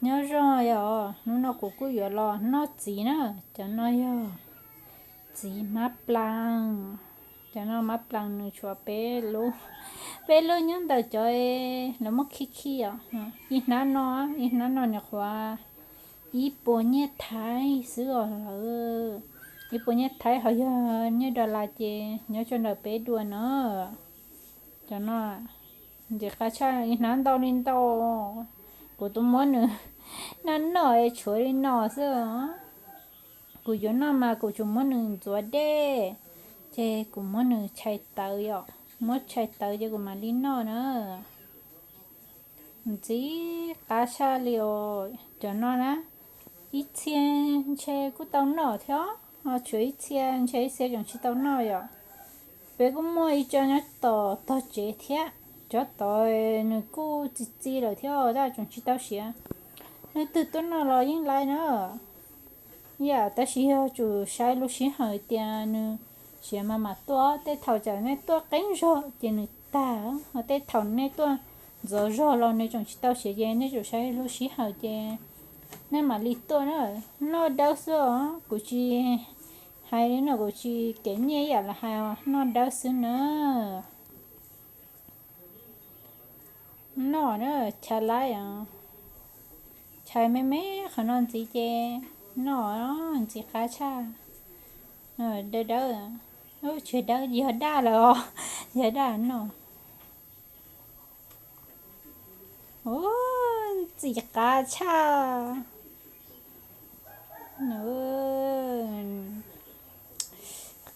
Nyob zoo yom, hnub no kuv kuj yuav los noj txiv na. Cov no yog txiv mab plaas, cov no mab plaas nws tshuav peb lub, peb lub nyob ntawm cov lawv muab khi khi os. Ib hnab no, ib hnab no nyuam qhuav ib puas nyiaj Thaib xwb os lawm. Ib puas nyiaj Thaib ho yog nyiaj dollar ces nyob rau ntawm peb dua na. Cov no ntxim qab tshaj, ib hnab ntau li ntau. Kuv twb muab nws noj noj es tshuav li no xwb. Kuv yuav noj mas kuv tsuas muab nws ntxuav dej, ces kuv muab nws tshais tawv yom, muab tshais tawv ces kuv mam li noj na. Ntxim qab tshaj li os cov no na. Ib txhia ntshe kuj tau noj thiab, tshuav ib txhia ntshe ib txhia tseem tsis tau noj yom. Peb kuj muaj ib co nyob tom tog tsev thiab, cov tod nws kuj txi txiv lawm thiab tab tseem tsis tau siav. Leej twg tuaj noj los yeej laib na. Yam tab sis yog tsum saib lub sij hawm tias nws siav mas mam tuaj, tej thaum tsam nej tuaj qeeb zog ces nws tag, ho tej thaum nej tuaj ntxov zog los nws tseem tsis tau siav ces nej tsum saib lub sij hawm ces nej mam li tuaj na. Noj dawb xwb os, kuv tsis hais li no, kuv tsis kev nyiaj ib yam li hais, noj dawb xwb na. Noj na, chais laib os. Chais me me qhov no ntxiv ces noj, ntxim qab tshaj. Dawb dawb, tsis dawb, yog daj lawm os, yog daj noj. Ntxim qab tshaj.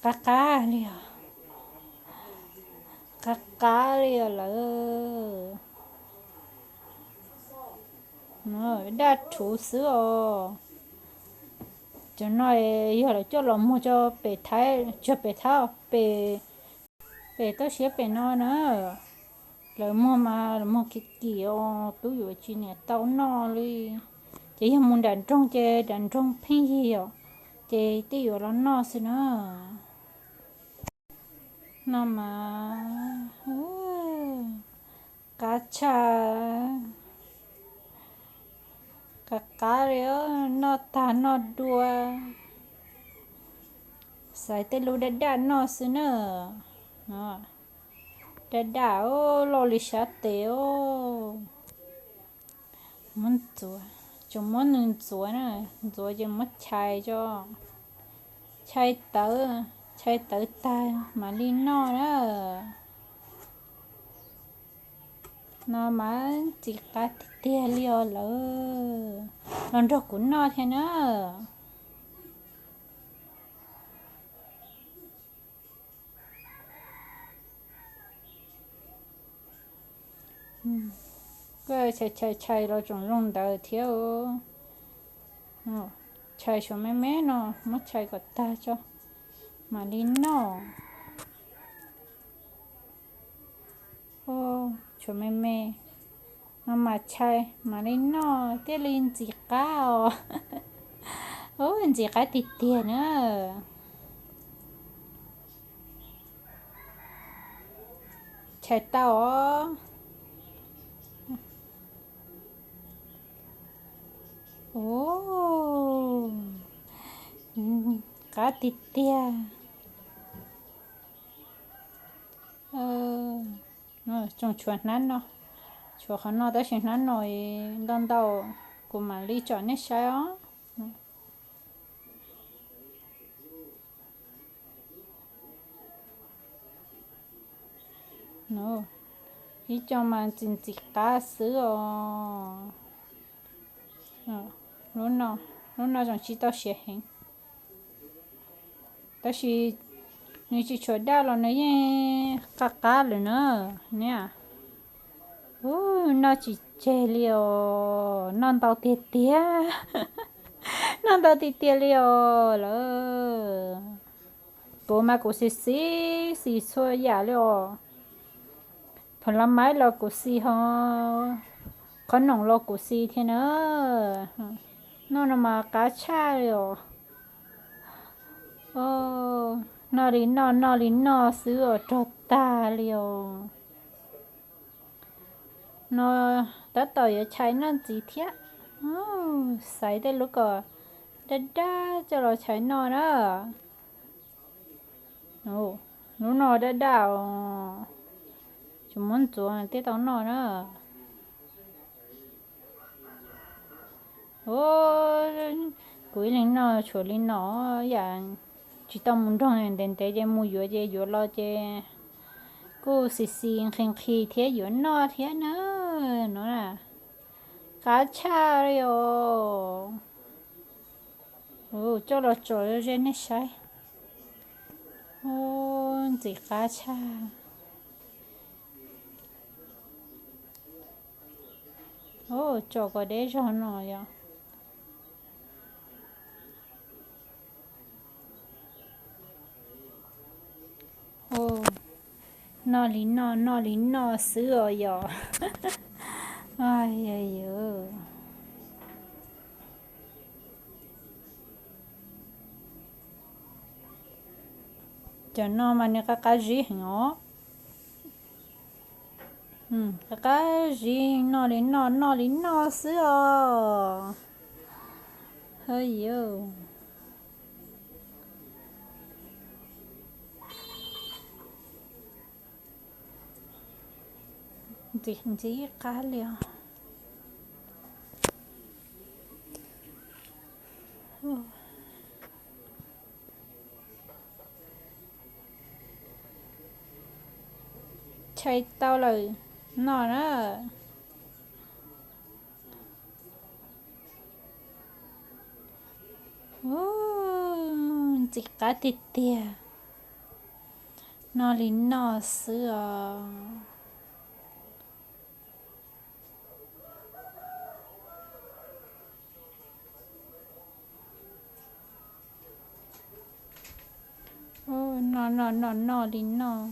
Qab qab li os, qab qab li os lawm. Daj rhuv xwb os. Cov no yog lawv coj los muag rau pem Thaib, tsuas pem Thaib, pem, pem toj siab pem no na. Lawv muag mas lawv muag kim kim os, twb yuav tsis niam tau noj li. Ces yog mus nram nroog ces nram nroog pheej yig os, ces twb yuav los noj xwb na. No mas qab tshaj, qab qab li, noj tag noj dua. Xaiv tej lub daj daj noj xwb na. Daj daj, loj li sab tes os. Muab ntxuav, tsuas muab nws ntxuav na, ntxuav ces muab chais tso, chais tawv, chais tawv tag mam li noj na. No mas ntxim qab tiag tiag li os lawm. Los nrog kuv noj thiab na. Koj chais chais chais los tsoom zoo ntawd thiab. Chais suav me me no, muab chais kom tag tso mam li noj. Tshuav me me no mas chais mam li noj thiaj li ntxim qab os. Ntxim qab tiag tiag na. Chais tau os. Ua, qab tiag tiag. Tsoom tshuav hnab no, tshuav qhov no tab sis hnab no ntau ntau, kuv mam li tsom nej saib os. Ib co mas ntxim ntxim qab xwb os. Lub no tseem tsis tau siav heev, tab sis nws tsis tshua daj los nws yeej qab qab lawm na. Niam, noj tsis tseg li os, noj ntau tiag tiag, noj ntau tiag tiag li os lawm. Kuv mas kuv xis xis xis txhua yam li os. Phav la maib los kuv xis ho, qhob noom los kuv xis thiab na. Noj no mas qab tshaj li os. Noj li noj, noj li noj xwb os, rog tag li os. No tab tom yuav chais noj ntxiv thiab. Xaiv tej lub kom daj daj coj los chais noj na. Lub no daj daj os, tsis muab ntxuav thiaj tau noj na. Kuv ib leeg noj tshuav li no, yam tsis tau mus nrog ntev ntev ces mus yuav ces yuav los ces kuj xis xis nqhis nqhis thiab yuav noj thiab na. No na, qab tshaj li os. Coj los tsom ze nej saib. Ntxim qab tshaj. Tsom kom deb zog no yom. Noj li noj, noj li noj xwb os yom. Cov no mas nws qab qab zib heev os. Qab qab zib, noj li noj, noj li noj xwb os. Hawb yus, ntxim ntxim qab li os. Chais tau lawm, noj na. Ntxim qab tiag tiag, noj li noj xwb os. Noj noj noj noj li noj.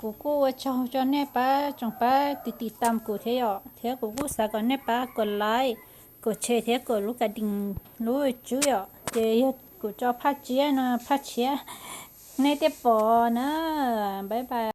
Kuv kuj ua tsaug rau nej pab tsoom pab tiv tim tam kuv thiab yom, thiab kuv kuj xav kom nej pab kom like, kom share thiab kom lub kas dees lub tswb yom, ces yog kuv tso phaj tshiab no phaj tshiab nej thiaj pom na. Bye bye.